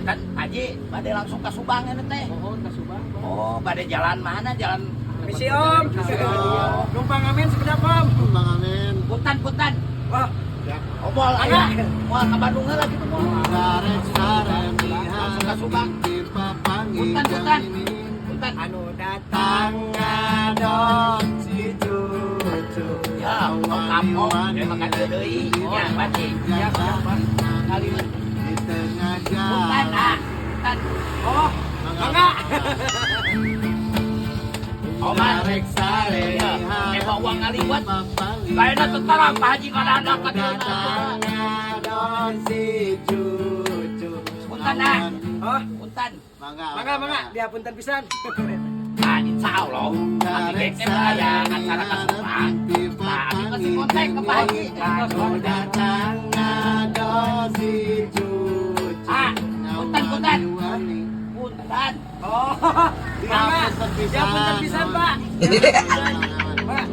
Janten Haji bade langsung ke Subang ini teh. Mohon ka Subang. Oh, bade jalan mana? Jalan Misi, Om. Numpang ngamen sekedap, Om. Numpang ngamen. Punten, punten. Wah, Oh, moal aya. Moal ka Bandung heula kitu moal. Darek saremihan. Langsung ka Subang. Punten, punten. Punten. Anu Datang ngadon si cucu. Ya, tong kapok, ya makan deui. Ya, pasti. Ya, Kali di tengah punten, jalan. ah. Punten. Oh, mangga. Oman. Darek sarehan. Ya, uang ngaliwat. Kayaknya tentara Pak Haji kada ka dieu. Datang ngadon si cucu. Punten, ah. Oh, Punten. Mangga, mangga, mangga. Dia punten pisan. Nah, insya Allah, abi ge teh aya acara ka Subang. Nah, abi pasti kontak ke Pak Haji. Datang ngadon si cucu. Ah, punten, punten. Punten. Oh, mangga. Dia punten pisan, Pak. Pak.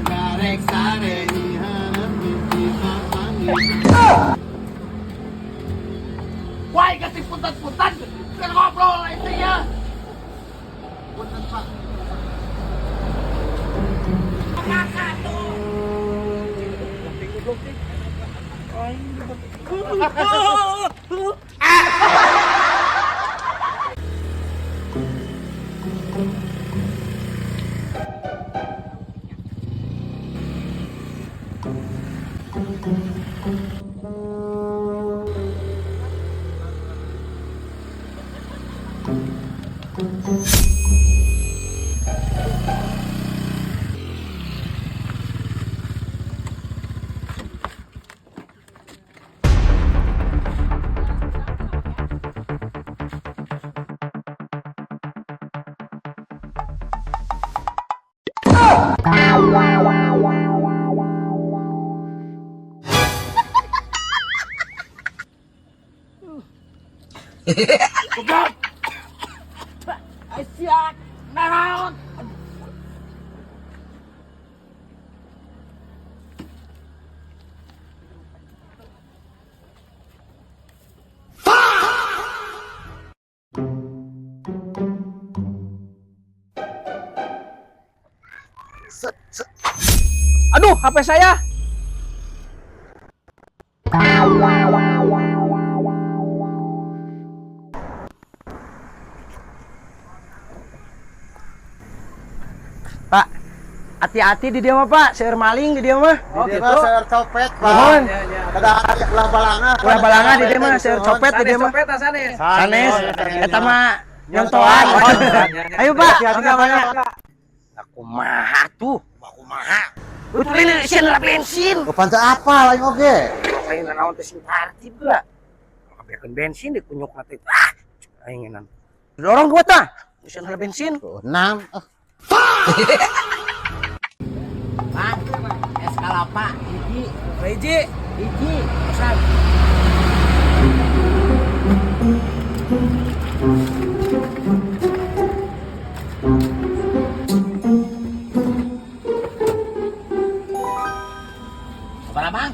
Darek sarehan mimpi papanggih. Wah, kasih punten-punten. Kan ngobrol itu ya. Punten, Pak. Maka tuh. Goblok. Aisyah, naon? Aduh, HP saya. Pak, hati-hati di dia mah, Pak. Seueur maling di dia mah. Oh, di dia mah seueur copet, Pak. Nuhun. Kada ulah balanga. Ulah balanga di dia mah seueur copet di dia mah. Sanes. Sanes, eta mah nyontoan. Ayo, Pak. Hati-hati, Pak. Aku kumaha tuh? Kumaha? Udah sieun lah bensin. Oh, pantes apa lain oge? Aing naon teh sing tartib lah. Kabekeun bensin dikunyuk teh. Ah, aing ngenan. Dorong gua tah. Sieun lah bensin. Tuh, enam. Oh. Bang, es kelapa hiji, Hiji, hiji. pesan. Berapa, Bang?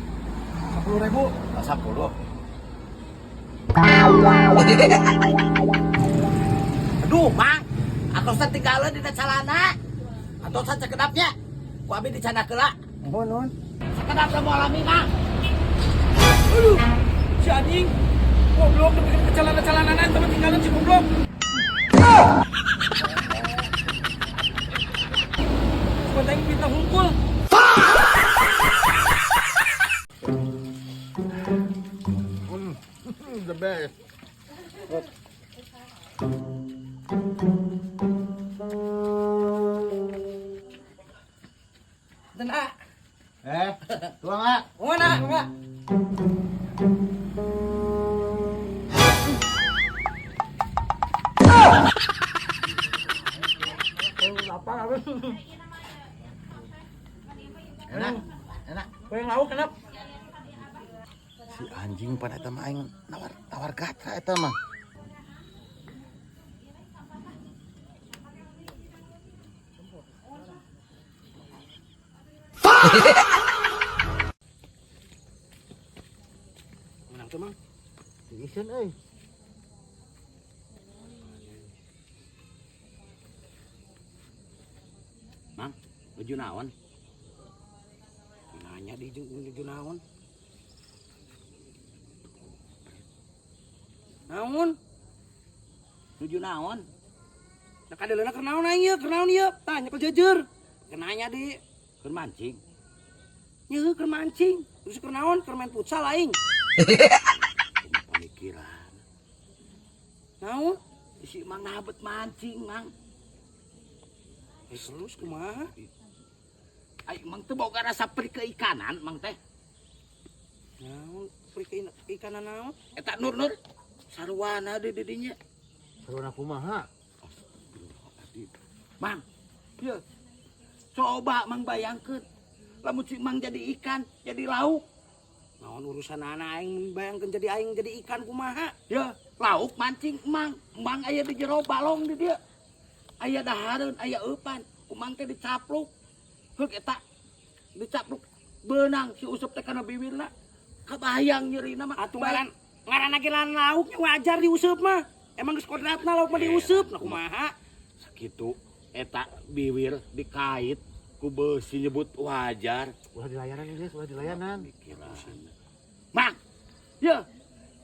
10.000. Oh, 10. Aduh, Bang. Atosan tinggalin di celana. Atosan sekedapnya. Ku abi dicanda heula. Nuhun, nuhun. Sekedap teh moal lami, Bang. Aduh, si anjing. Goblok, dibikin ke celana-celananan teman tinggalin si goblok. Sebentar bintang hungkul. The best. Dan A. Eh, tuang ah. Mana, enggak? Lapar apa? Enak. Enak. Kue lauk enak. Si anjing pada eta mah aing nawar tawar gatra eta mah. Menang tuh, Mang. Tiiseun euy. Mang, nuju naon? Nanya di nuju naon? Naon? Nuju naon? Nah kadeleuna keur naon aing ieu? Keur naon ieu? Tah nyekel jeujeur. Keur nanya di Keur mancing. Nyeuh keur mancing. Terus keur naon? Keur main futsal aing. Kumaha pamikiran? Naon? Si Mang nabet mancing, Mang. Terus kumaha? Ai Mang teu boga rasa peri keikanan, Mang teh. Naon? Peri keikanan naon? Eta Nur Nur sarwana di didinya. Sarwana kumaha? Astagfirullahaladzim. Mang, ieu. Coba Mang bayangkeun. Lamun si Mang jadi ikan, jadi lauk. Naon urusan anak aing bayangkeun jadi aing jadi ikan kumaha? Ya, lauk mancing Mang. Mang aya di jero balong di dieu. Aya dahareun, aya eupan. Ku Mang teh dicapluk. Heuk eta dicapluk beunang si Usep teh kana biwirna. Kabayang nyerina mah. Atuh ngaran ge lain lauknya wajar diuseup mah. Emang geus kodratna lauk mah diuseup. Nah kumaha? Sakitu eta biwir dikait ku beusi nyebut wajar. Ulah dilayanan geus, ulah dilayanan. Pikiran. Mang, ya,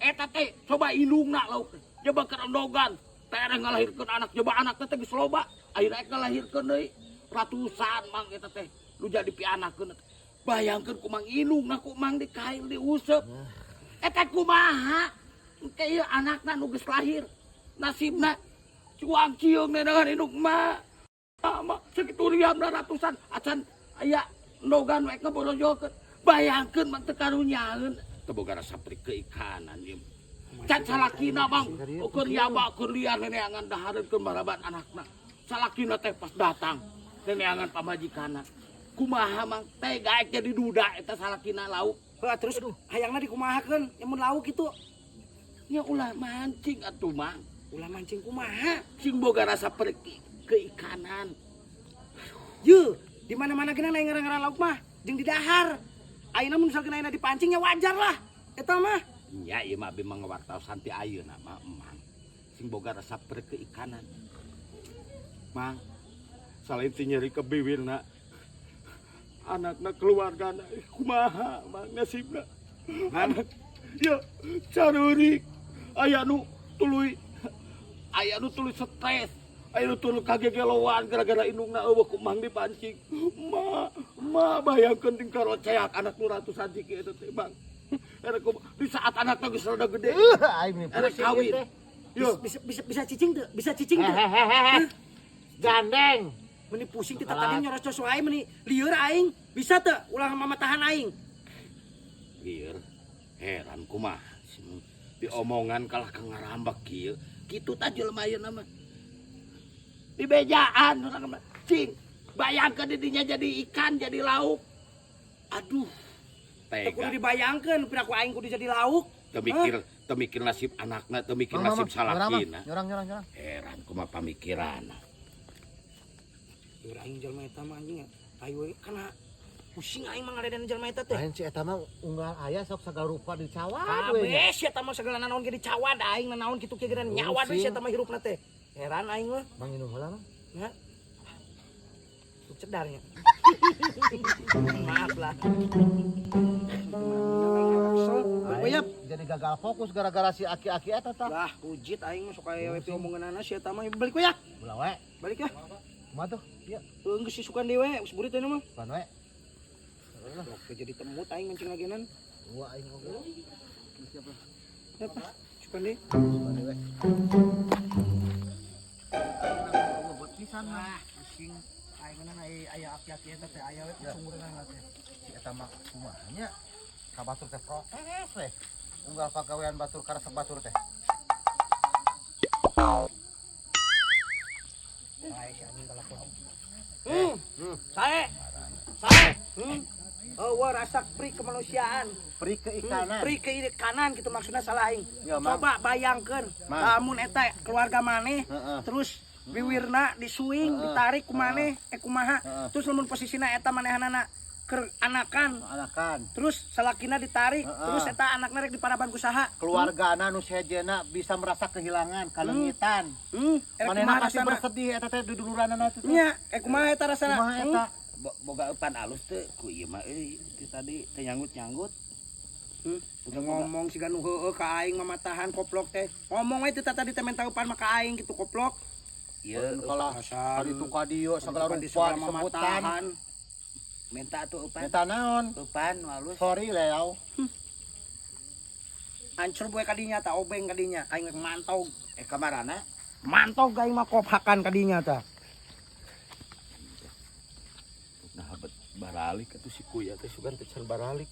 eta teh coba indungna lauk teh. Coba kerendogan, tereh ngalahirkeun anak, coba anak teh geus loba, ayeuna rek ngalahirkeun deui ratusan mang eta teh. Nu jadi pianakeun. Bayangkeun ku Mang indungna ku Mang dikail diuseup. Eta kumaha? Engke ieu anakna nu geus lahir. Nasibna cuang ciung neuneuhan indung mah. Mah sakitu riamna ratusan acan aya endogan we ngaborojolkeun. Bayangkeun mah teu karunyaeun. Teu boga rasa peri keikanan ieu. Can salakina Bang, ukur yaba ukur liar neneangan dahareun keur maraban anakna. Salakina teh pas datang neneangan pamajikanna. Kumaha Mang tega jadi duda eta salakina lauk. Heuh terus hayangna dikumahakeun mun lauk kitu. Nya ulah mancing atuh Mang. Ulah mancing kumaha? Sing boga rasa peri keikanan. Yeuh, di mana-mana geuna lain ngaran-ngaran lauk mah jeung didahar. Ayeuna mun misalkeun ayeuna dipancing ya wajar lah. Eta mah. Nya ieu mah abi mah ngawartosan ti ayeuna mah Mang. Sing boga rasa peri keikanan. Mang, selain ti nyeri ke biwirna, anakna keluargana kumaha Mang nasibna. Anak ya carurik aya nu tuluy stres, aya nu tuluy kagegeloan gara-gara indungna eueuh ku Mang dipancing. Ma bayangkeun ting karoceak anak nu ratusan ciki eta teh Bang. Erek di saat anakna geus rada gede. Aing nih Erek kawin. Yo, Bisa cicing teu? Bisa cicing teu? Gandeng. Meni pusing teh tadi nyorocos wae meni lieur aing. Bisa teu ulah mamatahan aing? Lieur. Heran kumaha diomongan kalah ka ngarambak kieu. Kitu tah jelema ayeuna mah. Dibejaan urang mah. Cing, bayangkeun didinya jadi ikan, jadi lauk. Aduh. Teu kudu Tega. dibayangkeun piraku aing kudu jadi lauk. Teu mikir nasib anakna, teu mikir nasib salakina. Nyorang. Heran kumaha pamikiranna. Lieur aing jelema eta mah anjing ya. Ayo we kana pusing aing mah ngaledena jelema eta teh. Lain si eta mah unggal aya sok sagala rupa dicawad we. Kabeh sia eta mah sagala nanaon ge dicawad aing nanaon kitu kieu geura nyawad we sia eta mah hirupna teh. Heran aing mah. Mang minum heula Mang. Ya. Tuh cedarnya. Maaf lah. Aing jadi gagal fokus gara-gara si aki-aki eta tah. Lah, hujit aing mah sok aya we omonganana sia eta mah. Balik we ya. Ulah we. Balik ya. Kumaha tuh? Ieu, Heuh geus isukan deui we, geus burit ayeuna mah. pan we. Oke jadi temut aing mancing lagianan. Dua aing oge. Apa? Isukan deui. Sukan deui we. Buat pisan mah. Ah, pusing. Aing mah aya aki-aki eta teh aya we sumureunana teh. Si eta mah kumaha nya? Ka batur teh protes we. Unggal pagawean batur karesep batur teh. Bae si anjing kalakon. Sae. Sae. Oh, wah rasa pri kemanusiaan. Pri keikanan. Pri keikanan gitu maksudnya salah aing. Ya, Mang. Coba bayangkeun Mang. lamun eta keluarga maneh Heeh. terus biwirna disuing, Heeh. ditarik ku maneh, kumaha. Heeh. Terus lamun posisina eta manehanana Keur anakan. Anakan. Terus salakina ditarik, terus eta anakna rek diparaban ku saha? Keluargana nu sejenna bisa merasa kehilangan, kalengitan. Erek Manehna kumaha pasti rasana? Bersedih eta teh duduluranana teh. Nya, eh, kumaha eta rasana? Kumaha eta? Boga eupan alus teu ku ieu mah euy ti tadi teu nyanggut-nyanggut. Udah ngomong siga nu heueuh ka aing mamatahan, koplok teh. Ngomong we teu tadi teh minta eupan mah ka aing gitu, koplok. Ieu Kalah Asal kaditu ka dieu segala Di rupa segala disebutan. mamatahan. Minta atuh eupan. Minta naon? Eupan nu alus. Sorry, Leo. Hancur boe kadinya ta, obeng kadinya. Aing rek mantog. Eh, kamarana? Mantog aing mah kophakan kadinya ta. Nah, bet baralik atuh si kuya teh sugan teh can baralik.